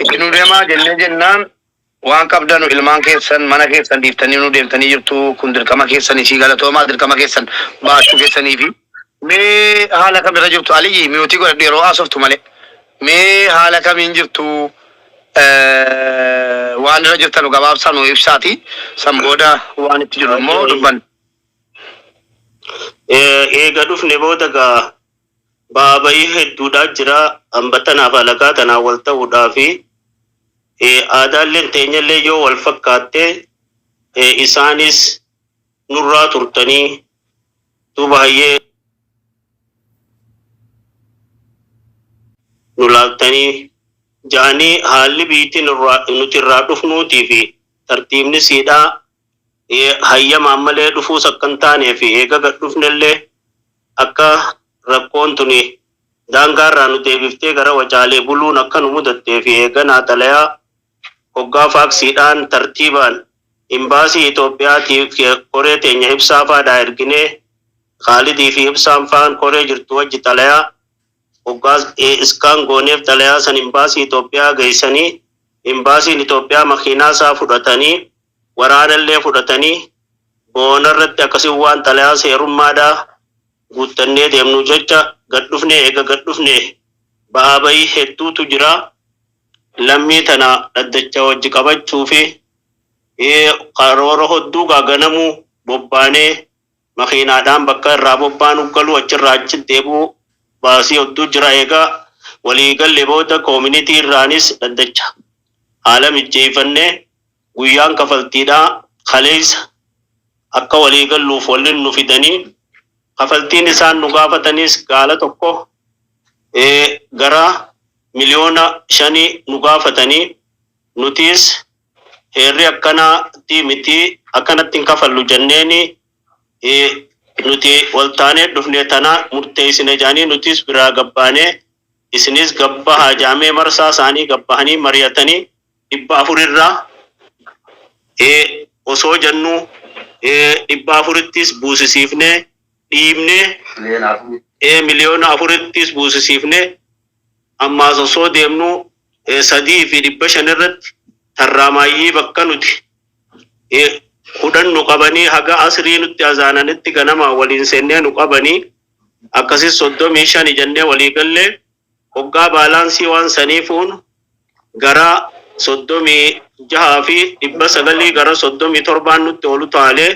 Itti nu deemaa jennee jennaan waan qabdanu ilmaan keessan mana keessan dhiiftanii nu deemtanii jirtu kun dirqama keessan isii galatoomaa dirqama keessan baachuu keessanii fi mee haala kamirra jirtu Aliyyi miyuutii godhadhu yeroo haasoftu malee mee haala kamiin jirtu waan irra jirtanu gabaabsaa nu ibsaati san booda waan itti jiru immoo dubbanna. Eega dhufne booda gaa ba'aa ba'ii hedduudhaa jira hamba tanaaf alagaa tanaan wal ta'uudhaa fi aadaalleen teenyallee yoo wal fakkaatte isaanis nurraa turtanii duuba hayyee nu laaltanii ja'anii haalli biitti nuti irraa dhufnuutii fi tartiibni siidhaa hayyamaan malee dhufuus akka hin taanee fi eega gad dhufnellee akka rakkoon tuni daangaarraa nu deebiftee gara Wacaalee buluun akka nu mudattee fi eeganaa xalayaa hoggaa faaksiidhaan tartiibaan Imbaasii Itoophiyaatiif koree teenya Ibsaa faadhaa erginee Khaalidii fi Ibsaan faan koree jirtu wajji xalayaa hoggaa iskaan gooneef xalayaa san Imbaasii Itoophiyaa geessanii Imbaasiin Itoophiyaa makiinaa isaa fudhatanii waraanallee fudhatanii boona irratti akkasi waan xalayaa seerummaadhaa guuttannee deemnu jecha gad dhufne. Eega gad dhufne ba'aa bayii hedduutu jira. Lammii tana dhaddacha wajji qabachuu fi karoora hodduu gaa ganamuu bobbaanee makiinaadhaan bakka irraa bobbaanu galuu achirraa achi deebi'uu baasii hodduu jira. Eega walii galle booda koominitii irraanis dhaddacha haala mijjeeffannee guyyaan kafaltiidhaa kaleessa akka walii galluuf waliin nu fidanii kafaltiin isaan nu gaafatanis gaala tokko gara 5,000,000 nu gaafatanii nutis heerri akkanaatti miti akkanatti hin kafallu jenneeni nuti waltaanee dhufne tana murteessine jedhanii nutis biraa gabbaanee isinis gabbahaa jaamee marsaa isaanii gabbahanii mari'atanii 400 irraa osoo jennuu 400ttis buusisiifnee dhiibnee 4,000,000ttis buusisiifnee ammaas osoo deemnuu 3 fi 500 irratti tarraamaayyii bakka nuti 10 nu qabanii haga asrii nutti azaananitti ganamaa waliin seennee nu qabanii akkasis 35 jennee walii gallee hoggaa baalaansii waan sanii fuunu gara 36 fi 900 gara 37n nutti olu taalee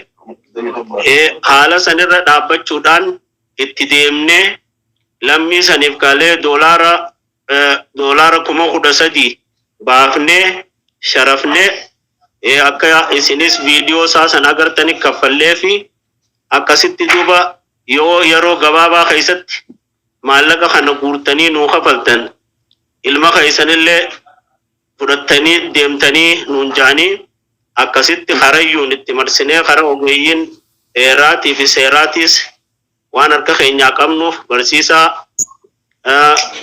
haala sanirra dhaabbachuudhaan itti deemnee lammii saniif galee doolaara 13,000 baafnee sharafnee akka isinis viidiyoo isaa san agartani kaffallee fi akkasitti duuba yoo yeroo gabaabaa keessatti maallaqa kana guurtanii nuu kafaltan ilma keessanillee fudhattanii deemtanii nuun ja'anii akkasitti harayyuun itti marsinee kara ogeeyyiin heeraatii fi seeraatiis waan harka keenyaa qabnuuf barsiisaa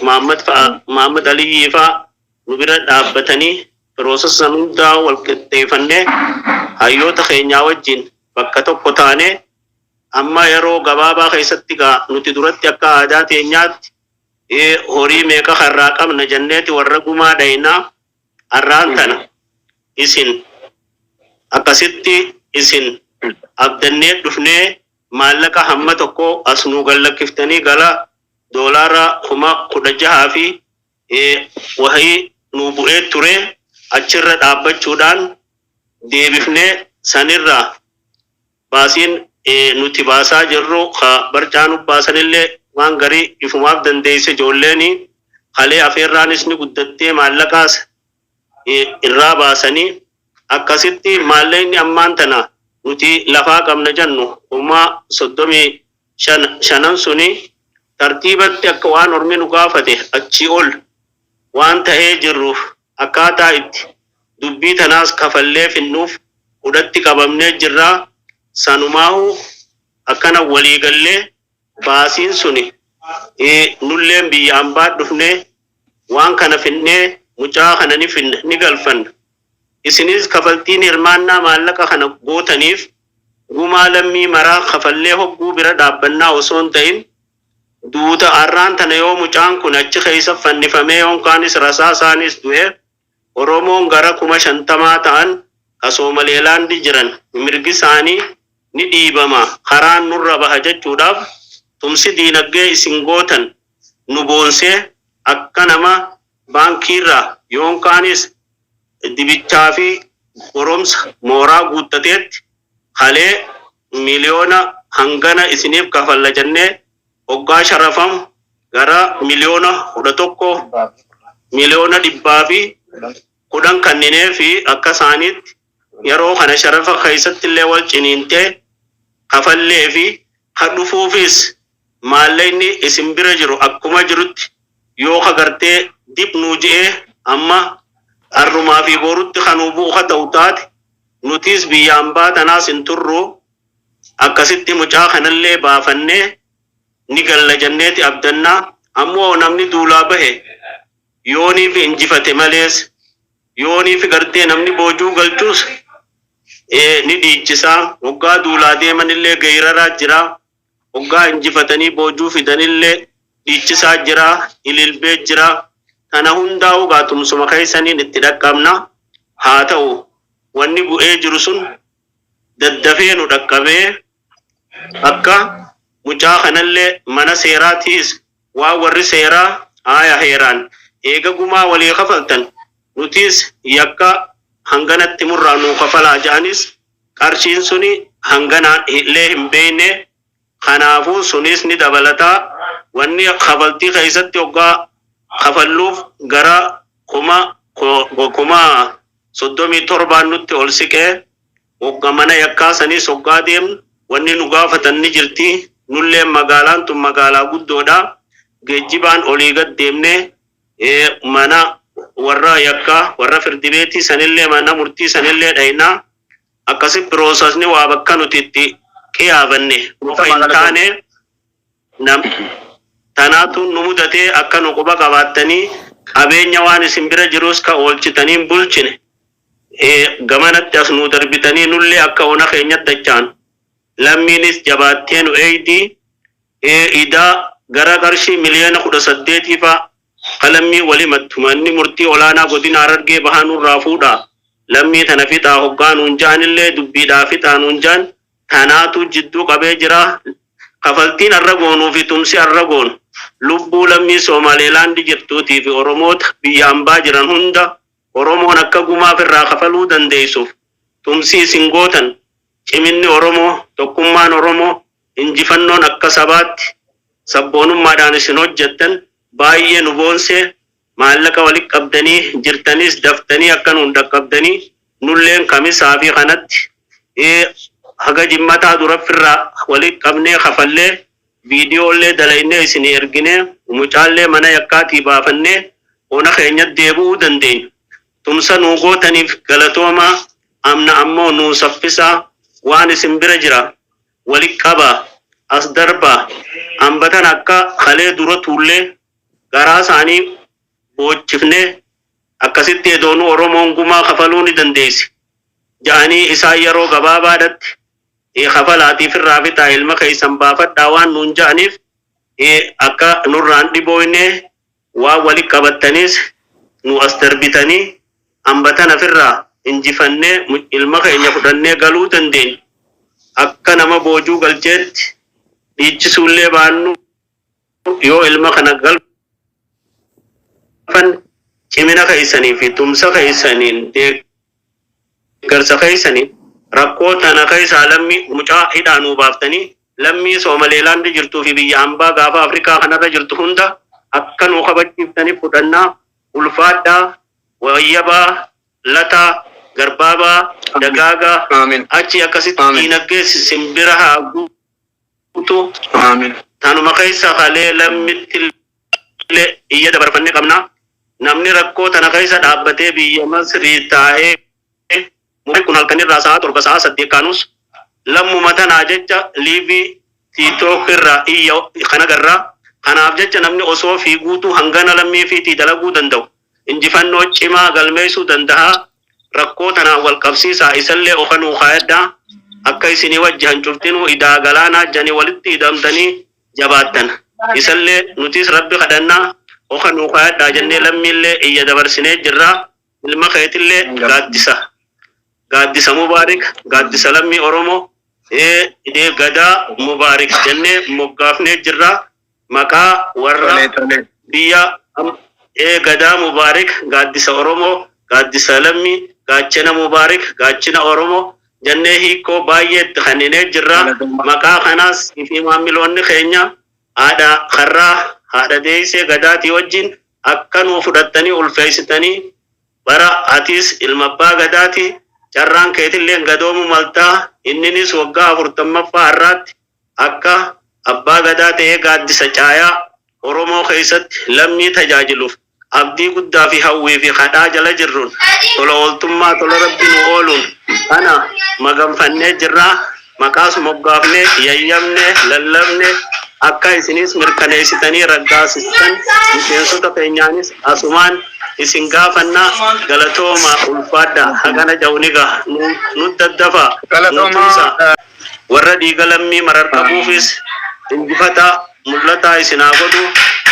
Mahammad fa'a Mahammad Aliyyii fa'a nu bira dhaabbatanii process san hundaa wal qixxeeffannee hayyoota keenyaa wajjin bakka tokko taanee amma yeroo gabaabaa keessatti gaa nuti duratti akka aadaa teenyaatti horii meeqa harraa qabna jenneeti warra gumaa dhaynaa har'aan tana isin akkasitti isin abdannee dhufnee maallaqa hamma tokko as nuu gallakkiftanii gala doolaara 16,000 fi wahii nuu bu'ee ture achirra dhaabbachuudhaan deebifnee sanirraa baasiin nuti baasaa jirru ka barcaa nu baasanillee waan garii ifumaaf dandeesse ijoolleeni kalee afeerraanis ni guddattee maallaqaas irraa baasanii akkasitti maallaqni ammaan tana nuti lafaa qabna jennu 35,000 suni tartiibatti akka waan ormi nu gaafate achii ol waan ta'ee jirruuf akkaataa itti dubbii tanaas kafallee finnuuf hudhatti qabamnee jirraa sanumaahu akkana walii gallee baasiin suni nulleen biyya ambaa dhufnee waan kana finnee mucaa kana ni finna ni galfanna isinis kafaltiin hirmaannaa maallaqa kana gootaniif gumaa lammii maraa kafallee hogguu bira dhaabbannaa osoo hin ta'in duuta har'aan tana yoo mucaan kun achi keessa fannifamee yoonkaanis rasaasaanis du'e. Oromoon gara 50,000 ta'an ka Soomaleelaandi jiran mirgi isaanii ni dhiibama, karaan nurra baha jechuudhaaf tumsi diinaggee isin gootan nu boonsee akka nama baankiirraa yoonkaanis dibichaa fi goromsa mooraa guuttateetti kalee miliyoona hangana isiniif kafalla jennee hoggaa sharafamu gara miliyoona 11, miliyoona 110 kanninee fi akka isaaniitti yeroo kana sharafa keessatti illee wal ciniintee kafallee fi ka dhufuufis maallaqni isin bira jiru akkuma jirutti yoo ka gartee dib nuu je'ee amma arrumaa fi borutti kanuu bu'u ka ta'u taate, nutis biyya ambaa tanaas hin turru. Akkasitti mucaa kanallee baafannee ni galla jenneeti abdannaa. Ammoo namni duulaa bahe yooniif injifate malees, yooniif gartee namni boojuu galchuus ni dhiichisaa. Hoggaa duulaa deemanillee geeyraraa jira, hoggaa injifatanii boojuu fidanillee dhiichisaa jira, ililbee jira. Kana hundaa hugaa tumsuma keessaniin itti dhaqqabna. Haa ta'u, wanni bu'ee jiru sun daddafee nu dhaqqabee akka mucaa kanallee mana seeraatiis waan warri seeraa haaya heeraan eega gumaa walii kafaltan, nutis yakka hanganatti murraa nuu kafalaa ja'anis, qarshiin suni hanganaan illee hin beekne. Kanaafuu sunis ni dabalataa. Wanni kafaltii keessatti hoggaa kafalluuf gara 37,000n nutti ol siqee. Hogga mana yakkaa sanis hoggaa deemnu wanni nu gaafatan ni jirti. Nullee magaalaan tun magaalaa guddoodha, geejjibaan olii gad deemnee mana warra yakkaa, warra firdibeetii sanillee, mana murtii sanillee dhaynaa. Akkasi processni waa bakka nuti itti qiyaabanne qofa hin taane nam tanaatu nu mudatee. Akka nu quba qabaattanii, qabeenya waan isin bira jirus ka oolchitanii hin bulchine gamanatti as nuu darbitanii, nullee akka ona keenyatti dachaan lammiinis jabaattee nu eeydii. Idaa gara qarshii miliyoona 18 faa ka lammii walimattu manni murtii olaanaa godina Harargee Bahaa nurraa fuudhaa, lammii tana fixaa hoggaa nuun ja'anillee, dubbiidhaa fixaa nuun ja'an, tanaatu jidduu qabee jira. Kafaltiin arra goonuu fi tumsi arra goonu lubbuu lammii Soomaaleelaandi jirtuutii fi Oromoota biyya ambaa jiran hunda Oromoon akka gumaaf irraa kafaluu dandeessuuf tumsi isin gootan, ciminni Oromoo, tokkummaan Oromoo, injifannoon akka sabaatti sabboonummaadhaan isin hojjettan baay'ee nu boonsee. Maallaqa walitti qabdanii jirtanis daftanii akka nuun dhaqqabdanii, nulleen kamisaa fi kanatti haga jimmataa dura firraa walitti qabnee kafallee, viidiyoollee dalaynee isinii erginee, mucaallee mana yakkaatii baafannee ona keenyatti deebi'uu dandeenya. Tumsa nuu gootaniif galatoomaa. Amna ammoo nuu saffisaa, waan isin bira jira walitti qabaa, as darbaa. Hambatan akka kalee dura tuullee garaa isaanii boochifnee, akkasitti edoonuu Oromoon gumaa kafaluu ni dandeessi ja'anii isaan yeroo gabaabaadhatti kafalaatiif irraa fixaa, ilma keessan baafadhaa waan nuun ja'aniif, akka nurraan dhibooyne waan walitti qabattanis nu as darbitanii, hambatan ofirraa injifannee ilma keenya fudhannee galuu dandeenya. Akka nama boojuu galcheetti dhiichisuullee baannu, yoo ilma kana galfan, cimina keessanii fi tumsa keessaniin, deeggarsa keessaniin rakkoo tana keessaa lammii mucaa hidhaa nuu baaftanii, lammii Soomaleelaandi jirtuu fi biyya hambaa gaafa Afrikaa kanarra jirtu hunda akka nuu kabachiiftaniif fudhannaa. Ulfaadhaa, wayyabaa, lataa, garbaabaa, dagaagaa. Amiin. Achi akkasitti Amiin. diinagdee simbira haa guutu. Amiin. Tanuma keessa kalee lammitti illee iyya dabarfannee qabna. Namni rakkoo tana keessa dhaabbatee biyya Masrii taa'ee mukni kun halkanirraa sa'a 7, sa'a 8 kaanus lammuma tanaa jecha live TikTok irraa iyya kana garraa. Kanaaf jecha namni osoo fiiguutu hangana lammii fiitii dalaguu danda'u injifannoo cimaa galmeessuu danda'a. Rakkoo tanaan wal qabsiisaa, isallee ofanuu kaayadhaa. Akka isinii wajjihan cuftinuu idaa galaanaa janii walitti hidhamtanii jabaattan, isallee nutis rabbi kadhannaa okanuu kaayadhaa jennee lammiillee iyya dabarsinee jirraa. Ilma keetillee gaaddisa. Gaaddisa Mubaarik, gaaddisa lammii Oromoo, ee Gadaa Mubaarik jennee moggaafnee jirra. Maqaa warra Tolee tolee. biyya Gadaa Mubaarik, gaaddisa Oromoo, gaaddisa lammii, gaachana Mubaarik, gaachina Oromoo jennee hiikoo baay'ee itti kenninee jirra. Galatoomaa. Maqaa kanaas fi maamiloonni keenya haadha karraa, haadha deessee Gadaatii wajjin akka nuu fudhattanii ulfeessitanii bara atis ilma abbaa Gadaati, carraan keetillee gadoomu maltaa, inninis waggaa 40ffaa har'aatti akka abbaa Gadaa ta'ee gaaddisa caayaa Oromoo keessatti lammii tajaajiluuf abdii guddaa fi hawwii fi kadhaa jala jirruun tola ooltummaa tola Rabbi nu ooluun kana maganfannee jirraa. Maqaas moggaafnee, yayyamne, lallabne, akka isinis mirkaneessitanii raggaasistan miseensota keenyaanis asumaan isin gaafannaa. Galatooma, ulfaadha. Hagana ja'u ni gaha, nu daddafaa nu Galatoomaa. tumsa. Warra dhiiga lammii marar qabuufis injifataa mul'ataa isin haa godhu.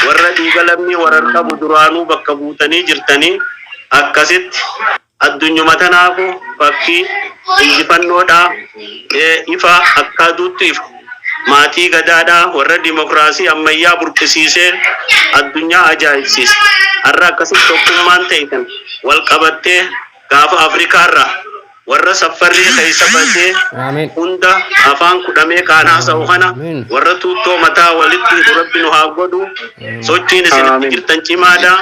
Warra dhiiga lammii warar qabu duraanuu bakka buutanii jirtanii, akkasitti addunyuma tanaafu fakkii injifannoodhaa, ifa akka aduutti ifa. Maatii Gadaadhaa warra dimokiraasii ammayyaa burqisiisee addunyaa ajaa'ibsiise, har'a akkasitti tokkummaan ta'e wal qabattee gaafa Afrikaarraa warra saffarrii keessa batee Amiin. hunda afaan kudhamee kaan haasa'u kana Amiin. warra tuuttoo mataa walitti hidhu Rabbi nu haa godhu. Sochiin isinitti Amiin. jirtan cimaadha.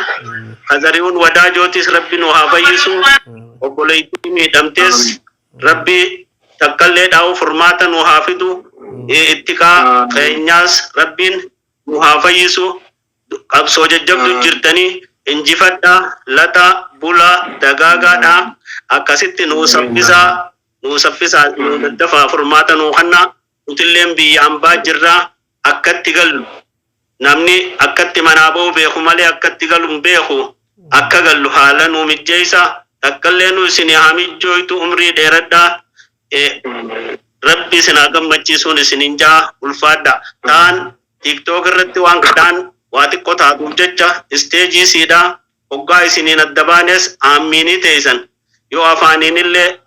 Kazari'uun Wadaajootis Rabbi nu haa fayyisu. Obboleettii miidhamtes Rabbi takkallee dhaa'u furmaata nu haa fidu. Ittiqaa Amiin. keenyaas Rabbiin nu haa fayyisu. Qabsoo jajjabdu Amiin. jirtanii, injifadhaa, lataa, bulaa, dagaagaadhaa. Akkasitti nuu saffisaa, nuu saffisaa, nuu daddafaa, furmaata nuu kennaa. Nutilleen biyya hambaa jirraa, akkatti gallu namni akkatti manaa ba'u beeku malee akkatti galu hin beeku. Akka gallu haala nuu mijjeessa. Takkallee nu isin haa mijjooytu. Umrii dheeradhaa. Rabbi isin haa gammachiisuun isinin jaa, ulfaadha. Ta'an TikTok irratti waan kadhaan waa xiqqoo taatuuf jecha isteejii siidhaa hoggaa isiniin adda baanes aammiinii teessan yoo afaaniinillee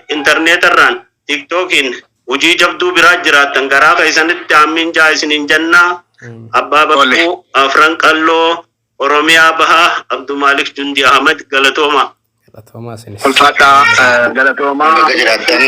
intarneetarraan TikTokiin hojii jabduu biraa jiraattan garaa keessanitti aammiin jaa isiniin jennaa. Abbaa Tole. Bakkuu Afran Qalloo, Oromiyaa Bahaa, Abdumaalik Jundi Ahmad, galatooma. Galatoomaa isinis. Ulfaadhaa, galatoomaa. Baga jiraattan.